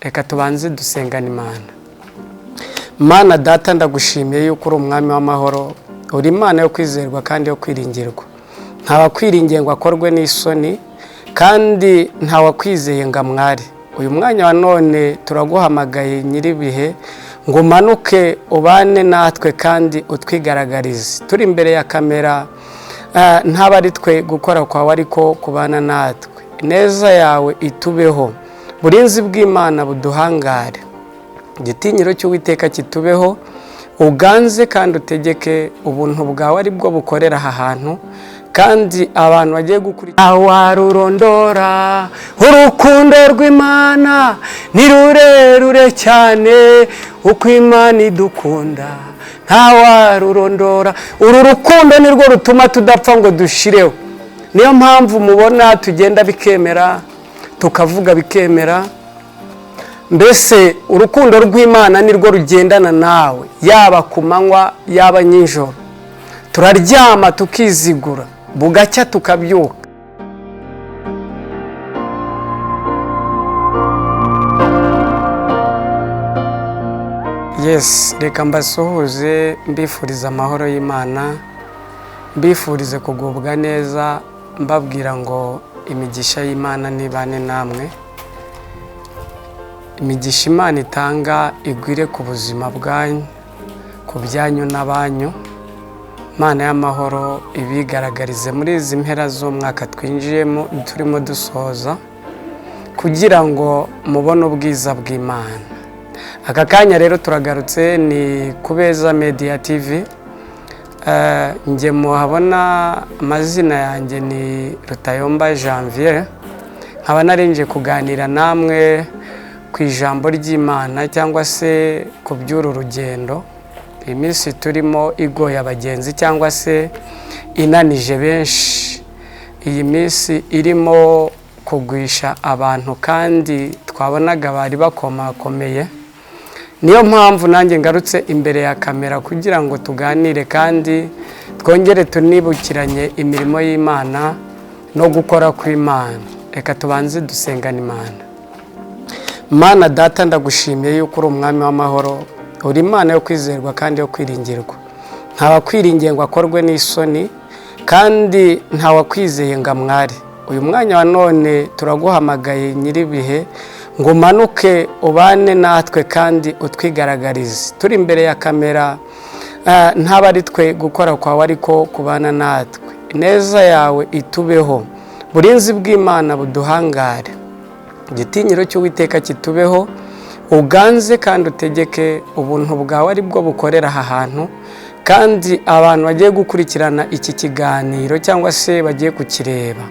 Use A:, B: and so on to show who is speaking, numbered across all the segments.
A: Reka tubanze dusengane Imana. Mana Data, ndagushimiye yuko uri umwami w'amahoro, uri Imana yo kwizerwa kandi yo kwiringirwa. Ntawakwiringiye ngo akorwe n'isoni, kandi ntawakwizeye ngo amware. Uyu mwanya wa none turaguhamagaye, nyir'ibihe, ngo umanuke ubane natwe kandi utwigaragarize. Turi imbere ya kamera, ntaba ari twe gukora kwawe, ariko kubana natwe. Ineza yawe itubeho, burinzi bw'Imana buduhangare, igitinyiro cy'Uwiteka kitubeho, uganze kandi utegeke, ubuntu bwawe ari bwo bukorera aha hantu, kandi abantu bagiye gukurikira. Warurondora urukundo rw'Imana ni rurerure cyane, uko Imana idukunda ntawarurondora. Uru rukundo ni rwo rutuma tudapfa ngo dushireho. Niyo mpamvu mubona tugenda bikemera, tukavuga bikemera. Mbese urukundo rw'Imana ni rwo rugendana nawe, yaba ku manywa, yaba nijoro. Turaryama tukizigura, bugacya tukabyuka. Yes, reka mbasuhuze, mbifuriza amahoro y'Imana, mbifurize kugubwa neza, mbabwira ngo imigisha y'Imana nibane namwe. Imigisha Imana itanga igwire ku buzima bwanyu, ku byanyu n'abanyu. Imana y'amahoro ibigaragarize muri izi mpera z'umwaka twinjiyemo, turimo dusoza, kugira ngo mubone ubwiza bw'Imana. Aka kanya rero turagarutse, ni Kubeza Media TV. Njye muhabona amazina yanjye ni Rutayomba Janvier, nkaba narinje kuganira namwe ku ijambo ry'Imana cyangwa se ku by'uru rugendo. Iminsi turimo igoye abagenzi cyangwa se inanije benshi, iyi minsi irimo kugwisha abantu kandi twabonaga bari bakomakomeye. Niyo mpamvu nanjye ngarutse imbere ya kamera kugira ngo tuganire kandi twongere tunibukiranye imirimo y'Imana no gukora kw'Imana. Reka tubanze dusengane Imana. Mana Data, ndagushimiye yuko uri umwami w'amahoro, uri Imana yo kwizerwa kandi yo kwiringirwa. Ntawakwiringiye ngo akorwe n'isoni, kandi ntawakwizeye ngo amware. Uyu mwanya wa none turaguhamagaye, nyir'ibihe, ngo umanuke ubane natwe kandi utwigaragarize. Turi imbere ya kamera, ntaba ari twe gukora kwawe, ariko kubana natwe. Ineza yawe itubeho, burinzi bw'Imana buduhangare, igitinyiro cy'Uwiteka kitubeho, uganze kandi utegeke, ubuntu bwawe ari bwo bukorera aha hantu, kandi abantu bagiye gukurikirana iki kiganiro cyangwa se bagiye kukireba,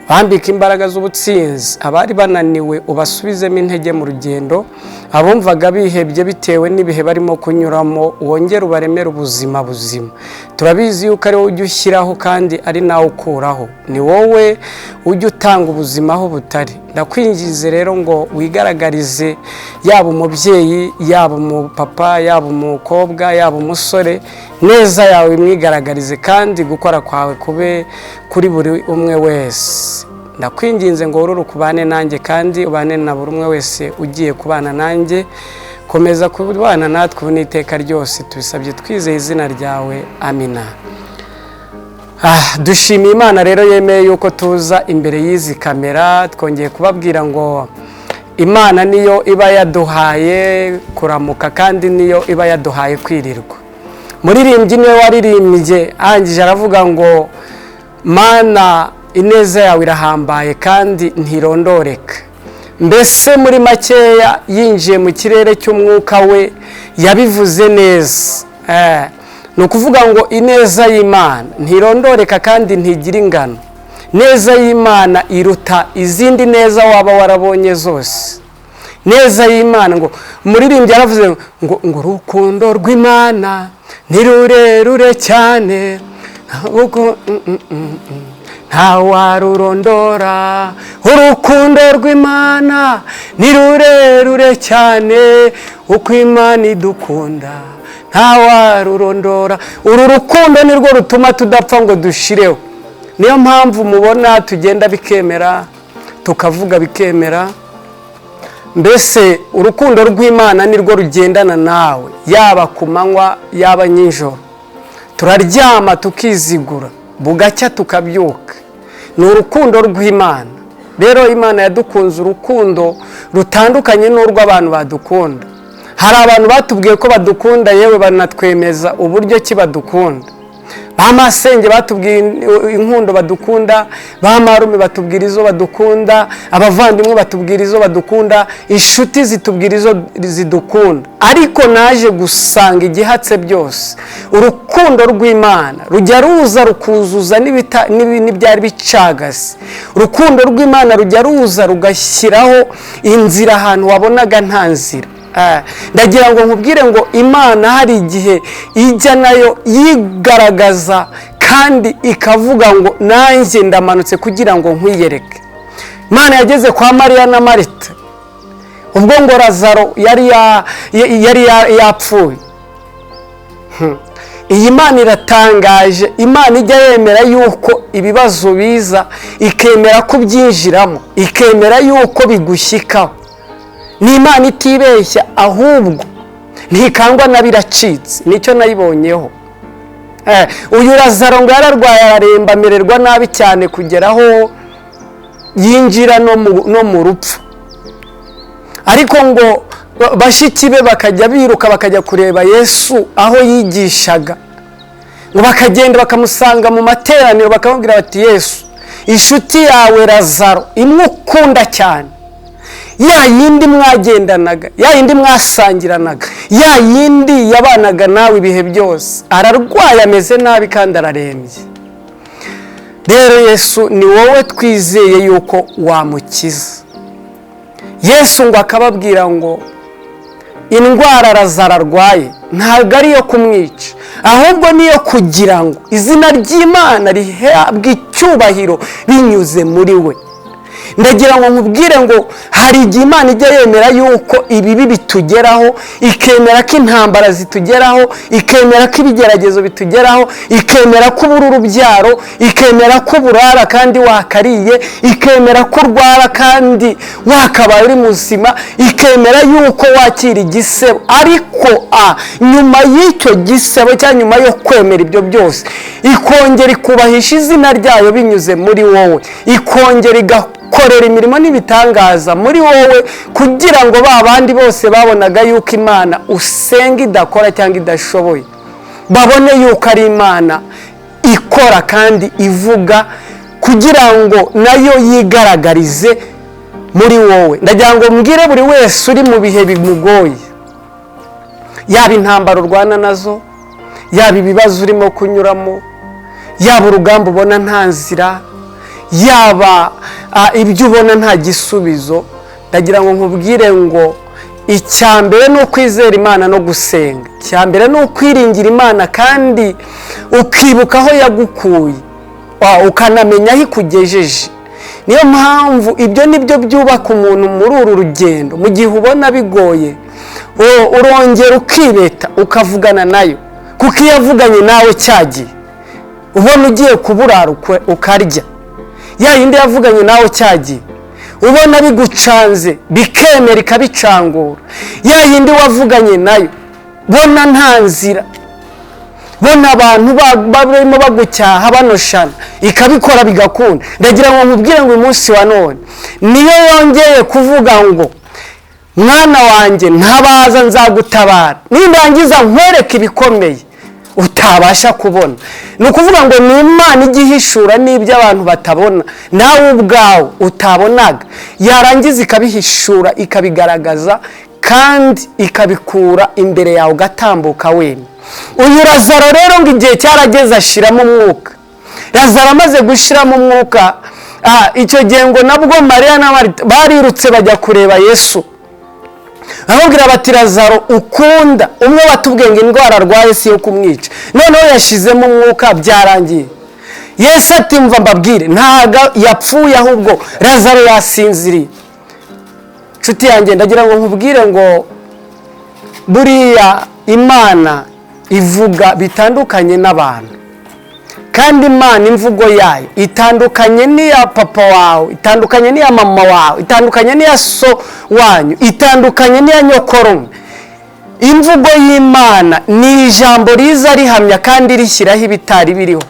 A: bambika imbaraga z'ubutsinzi. Abari bananiwe ubasubizemo intege mu rugendo, abumvaga bihebye bitewe n'ibihe barimo kunyuramo wongere ubaremere ubuzima buzima. Turabizi yuko ari wowe ujya ushyiraho kandi ari nawe ukuraho, ni wowe ujya utanga ubuzima aho butari. Ndakwinginze rero ngo wigaragarize, yaba umubyeyi, yaba umupapa, yaba umukobwa, yaba umusore, neza yawe imwigaragarize kandi gukora kwawe kube kuri buri umwe wese. Ndakwinginze ngo wururuke ubane nanjye kandi ubane na buri umwe wese ugiye kubana nanjye. Komeza kubana natwe ubu n'iteka ryose, tubisabye twizeye izina ryawe, amina. Dushimiye Imana rero yemeye yuko tuza imbere y'izi kamera. Twongeye kubabwira ngo Imana niyo iba yaduhaye kuramuka kandi niyo iba yaduhaye kwirirwa. Muririmbyi niwe waririmbye arangije aravuga ngo: "Mana, ineza yawe irahambaye kandi ntirondoreka." Mbese muri makeya yinjiye mu kirere cy'umwuka we, yabivuze neza. Ni ukuvuga ngo ineza y'Imana ntirondoreka kandi ntigira ingano. Neza y'Imana iruta izindi neza waba warabonye zose. Neza y'Imana, ngo umuririmbyi yaravuze ngo urukundo rw'Imana ni rurerure cyane, ntawarurondora. Urukundo rw'Imana ni rurerure cyane, uko Imana idukunda ntawarurondora. Uru rukundo ni rwo rutuma tudapfa ngo dushireho. Niyo mpamvu mubona tugenda bikemera, tukavuga bikemera. Mbese urukundo rw'Imana nirwo rugendana nawe, yaba ku manywa, yaba nijoro. Turaryama tukizigura, bugacya tukabyuka, ni urukundo rw'Imana. Rero Imana yadukunze urukundo rutandukanye n'urw'abantu badukunda. Hari abantu batubwiye ko badukunda, yewe banatwemeza uburyo ki badukunda. Ba masenge batubwiye inkundo badukunda, ba marume batubwira izo badukunda, abavandimwe batubwira izo badukunda, inshuti zitubwira izo zidukunda. Ariko naje gusanga igihatse byose, urukundo rw'Imana rujya ruza rukuzuza n'ibyari bicagase. Urukundo rw'Imana rujya ruza rugashyiraho inzira ahantu wabonaga nta nzira. Ndagira ngo nkubwire ngo Imana hari igihe ijya nayo yigaragaza kandi ikavuga ngo nanjye ndamanutse kugira ngo nkwiyereke. Imana yageze kwa Mariya na Marita ubwo ngo Lazaro yari yapfuye. Iyi Mana iratangaje. Imana ijya yemera yuko ibibazo biza, ikemera kubyinjiramo, ikemera yuko bigushyikaho. Ni Imana itibeshya, ahubwo ntikangwa na biracitse, nicyo nayibonyeho. Uyu Lazaro ngo yararwaye, araremba, amererwa nabi cyane kugeraho yinjira no mu rupfu. Ariko ngo bashiki be bakajya biruka bakajya kureba Yesu aho yigishaga, ngo bakagenda bakamusanga mu materaniro, bakamubwira bati: "Yesu, inshuti yawe Lazaro imwe ukunda cyane, ya yindi mwagendanaga, ya yindi mwasangiranaga, ya yindi yabanaga nawe ibihe byose, ararwaye, ameze nabi kandi ararembye. Rero Yesu, ni wowe twizeye yuko wamukiza." Yesu ngo akababwira ngo indwara Lazaro arwaye ntabwo ari iyo kumwica, ahubwo niyo kugira ngo izina ry'Imana rihabwe icyubahiro binyuze muri we. Ndagira ngo nkubwire ngo hari igihe Imana ijya yemera yuko ibibi bitugeraho, ikemera ko intambara zitugeraho, ikemera ko ibigeragezo bitugeraho, ikemera ko ubura urubyaro, ikemera ko uburara kandi wakariye, ikemera ko urwara kandi wakabaye uri muzima, ikemera yuko wakira igisebo. Ariko nyuma y'icyo gisebo cyangwa nyuma yo kwemera ibyo byose, ikongera ikubahisha izina ryayo binyuze muri wowe, ikongera igakorera imirimo n'ibitangaza muri wowe, kugira ngo ba bandi bose babonaga yuko Imana usenga idakora cyangwa idashoboye, babone yuko ari Imana ikora kandi ivuga, kugira ngo nayo yigaragarize muri wowe. Ndagira ngo mbwire buri wese uri mu bihe bimugoye, yaba intambara urwana nazo, yaba ibibazo urimo kunyuramo, yaba urugamba ubona nta nzira, yaba ibyo ubona nta gisubizo, ndagira ngo nkubwire ngo icya mbere ni ukwizera Imana no gusenga. Icya mbere ni ukwiringira Imana kandi ukibuka aho yagukuye, ukanamenya aho ikugejeje. Niyo mpamvu ibyo ni byo byubaka umuntu muri uru rugendo. Mu gihe ubona bigoye, urongera ukibeta, ukavugana nayo, kuko iyo avuganye nawe cyagiye ubona ugiye kuburara ukarya, ya yindi yavuganye nawe cyagiye ubona bigucanze, bikemera ikabicangura, ya yindi wavuganye nayo bona nta nzira, bona abantu barimo bagucyaha banoshana, ikabikora bigakunda. Ndagira ngo nkubwire ngo uyu munsi wa none niyo yongeye kuvuga ngo: "Mwana wanjye, ntabaza nzagutabara, nindangiza nkwereke ibikomeye utabasha kubona." Ni ukuvuga ngo ni Imana ijya ihishura n'ibyo abantu batabona, nawe ubwawe utabonaga, yarangiza ikabihishura, ikabigaragaza kandi ikabikura imbere yawe, ugatambuka wemye. Uyu Lazaro rero ngo igihe cyarageze ashiramo umwuka. Lazaro amaze gushiramo umwuka, icyo gihe ngo nabwo Mariya na Marita barirutse bajya kureba Yesu, baramubwira bati: "Lazaro ukunda, umwe watubwiye ngo indwara arwaye si iyo kumwica, noneho yashizemo umwuka, byarangiye." Yesu ati: "Mva mbabwire, ntabwo yapfuye, ahubwo Lazaro yasinziriye." Nshuti yanjye, ndagira ngo nkubwire ngo buriya Imana ivuga bitandukanye n'abantu. Kandi Imana, imvugo yayo itandukanye n'iya papa wawe, itandukanye n'iya mama wawe, itandukanye n'iya so wanyu, itandukanye n'iya nyokorume. Imvugo y'Imana ni ijambo riza rihamya kandi rishyiraho ibitari biriho.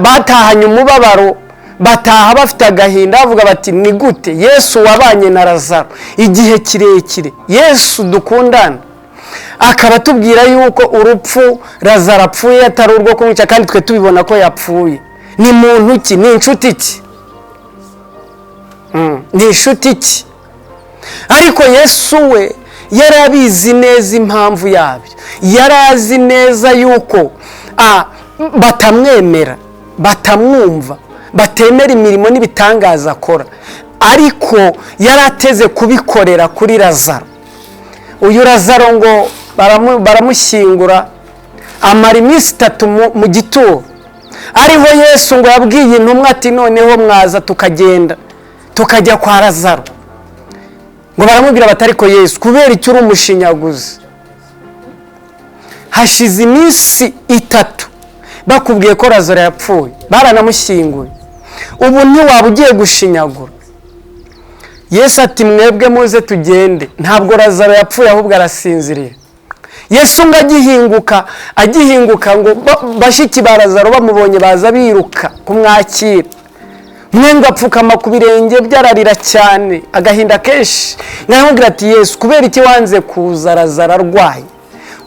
A: Batahanye umubabaro, bataha bafite agahinda, bavuga bati: "Ni gute Yesu wabanye na Lazaro igihe kirekire, Yesu dukundana, akaba atubwira yuko urupfu Lazaro apfuye atari urwo kumwica, kandi twe tubibona ko yapfuye? Ni muntu ki? Ni inshuti ki? Ni inshuti ki?" Ariko Yesu we yari abizi neza impamvu yabyo. Yari azi neza yuko batamwemera, batamwumva, batemera imirimo n'ibitangaza akora, ariko yari ateze kubikorera kuri Lazaro. Uyu Lazaro ngo baramushyingura, amara iminsi 3 mu gituro. Ariho Yesu ngo yabwiye intumwa ati: "Noneho mwaza tukagenda, tukajya kwa Lazaro." Ngo baramubwira bati: "Ariko Yesu, kubera icyo uri umushinyaguzi? Hashize iminsi 3 bakubwiye ko Lazaro yapfuye, baranamushyinguye, ubu ntiwaba ugiye gushinyagura?" Yesu ati: "Mwebwe muze tugende, ntabwo Lazaro yapfuye, ahubwo arasinziriye." Yesu ngo agihinguka, ngo bashiki ba Lazaro bamubonye baza biruka kumwakira. Mwe ngo apfukama ku birenge bye, ararira cyane, agahinda kenshi. Nkamubwira ati: "Yesu, kubera iki wanze kuza Lazaro arwaye,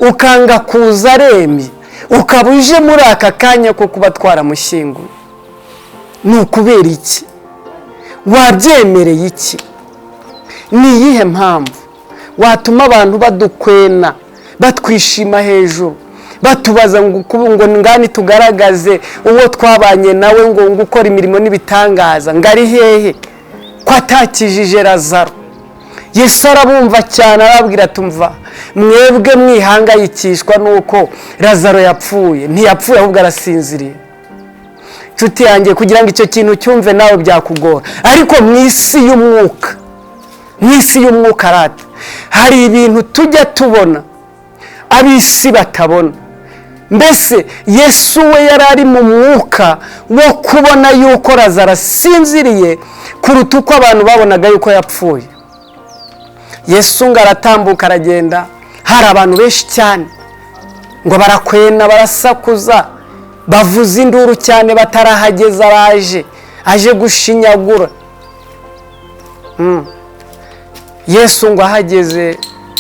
A: ukanga kuza arembye, ukaba uje muri aka kanya ko kuba twaramushyinguye? Ni ukubera iki? Wabyemereye iki? Ni iyihe mpamvu watuma abantu badukwena, batwishima hejuru, batubaza ngo ngani tugaragaze uwo twabanye nawe, ngo ukora imirimo n'ibitangaza, ngo ari hehe, ko atakijije Lazaro?" Yesu arabumva cyane, arababwira: "Tumva, mwebwe mwihangayikishwa n'uko Lazaro yapfuye. Ntiyapfuye, ahubwo arasinziriye." Inshuti yanjye, kugira ngo icyo kintu cyumve nawe byakugora, ariko mu isi y'umwuka, mu isi y'umwuka rata, hari ibintu tujya tubona ab'isi batabona. Mbese Yesu we yari ari mu mwuka wo kubona yuko Lazaro asinziriye kuruta uko abantu babonaga yuko yapfuye. Yesu ngo aratambuka, aragenda, hari abantu benshi cyane, ngo barakwena, barasakuza, bavuza induru cyane, batarahageza araje, aje gushinyagura. Yesu ngo ahageze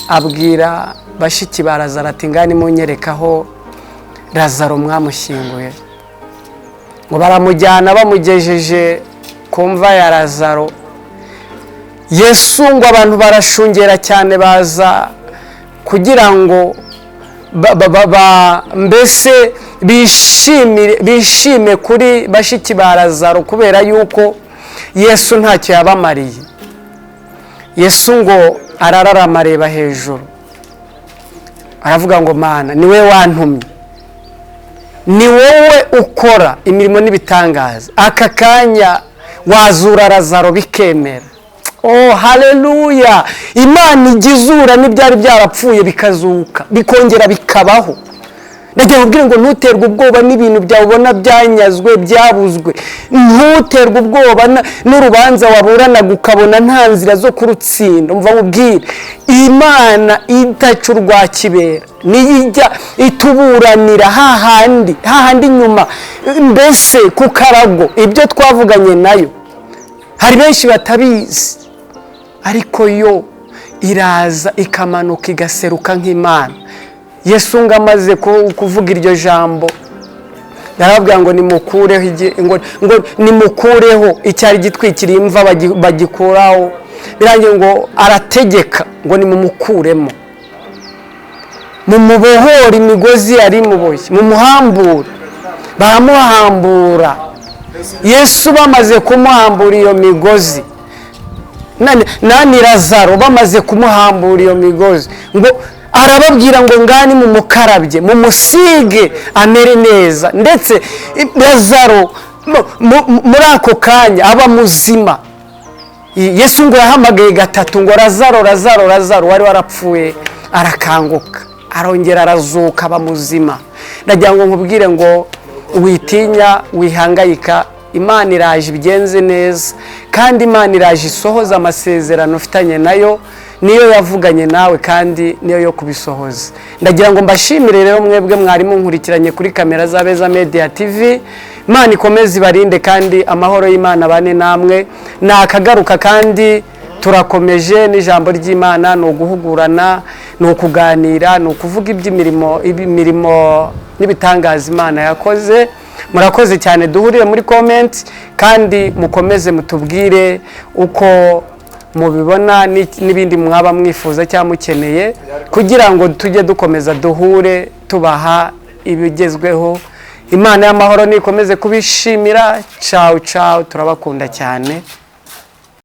A: abwira bashiki ba Lazaro ati: "Ngani munyereka aho Lazaro mwamushyinguye." Ngo baramujyana, bamugejeje ku mva ya Lazaro, Yesu ngo abantu barashungera cyane, baza kugira ngo mbese bishime kuri bashiki ba Lazaro, kubera yuko Yesu ntacyo yabamariye. Yesu ngo arararama, areba hejuru, aravuga ngo: "Mana, ni wowe wantumye, ni wowe ukora imirimo n'ibitangaza, aka kanya wazura Lazaro bikemera." Oh, haleluya! Imana ijya izura n'ibyari byarapfuye, bikazuka, bikongera bikabaho. Ndagira kubwira ngo ntuterwe ubwoba n'ibintu byawe ubona byanyazwe, byabuzwe. Ntuterwe ubwoba n'urubanza waburanaga ukabona nta nzira zo kurutsinda. Umva nkubwire, Imana idaca urwa kibera niyo ijya ituburanira hahandi, hahandi nyuma, mbese ku karago. Ibyo twavuganye nayo, hari benshi batabizi, ariko yo iraza ikamanuka, igaseruka nk'Imana. Yesu ngo amaze kuvuga iryo jambo, yarababwira ngo nimukureho, ngo nimukureho icyari gitwikiriye imva. Bagikuraho, birangiye ngo arategeka ngo nimumukuremo, mumubohore imigozi yari imuboshye, mumuhambure. Baramuhambura. Yesu bamaze kumuhambura iyo migozi, nani, Lazaro bamaze kumuhambura iyo migozi, ngo arababwira ngo: "Ngani mumukarabye, mumusige, amere neza." Ndetse Lazaro muri ako kanya aba muzima. Yesu ngo yahamagaye gatatu ngo: "Lazaro, Lazaro, Lazaro!" Wari warapfuye arakanguka, arongera arazuka, aba muzima. Ndagira ngo nkubwire ngo Witinya, wihangayika, Imana iraje ibigenze neza, kandi Imana iraje isohoza amasezerano ufitanye nayo. Niyo yavuganye nawe kandi niyo yo kubisohoza. Ndagira ngo mbashimire rero mwebwe mwari munkurikiranye kuri kamera z'Abeza Media TV. Imana ikomeze ibarinde kandi amahoro y'Imana bane namwe. Nakagaruka kandi turakomeje n'ijambo ry'Imana, ni uguhugurana, ni ukuganira, ni ukuvuga iby'imirimo, imirimo n'ibitangaza Imana yakoze. Murakoze cyane, duhurire muri comment kandi mukomeze mutubwire uko mubibona n'ibindi mwaba mwifuza cyangwa mukeneye, kugira ngo tujye dukomeza duhure tubaha ibigezweho. Imana y'amahoro nikomeze kubishimira. Cawu cawu, turabakunda cyane.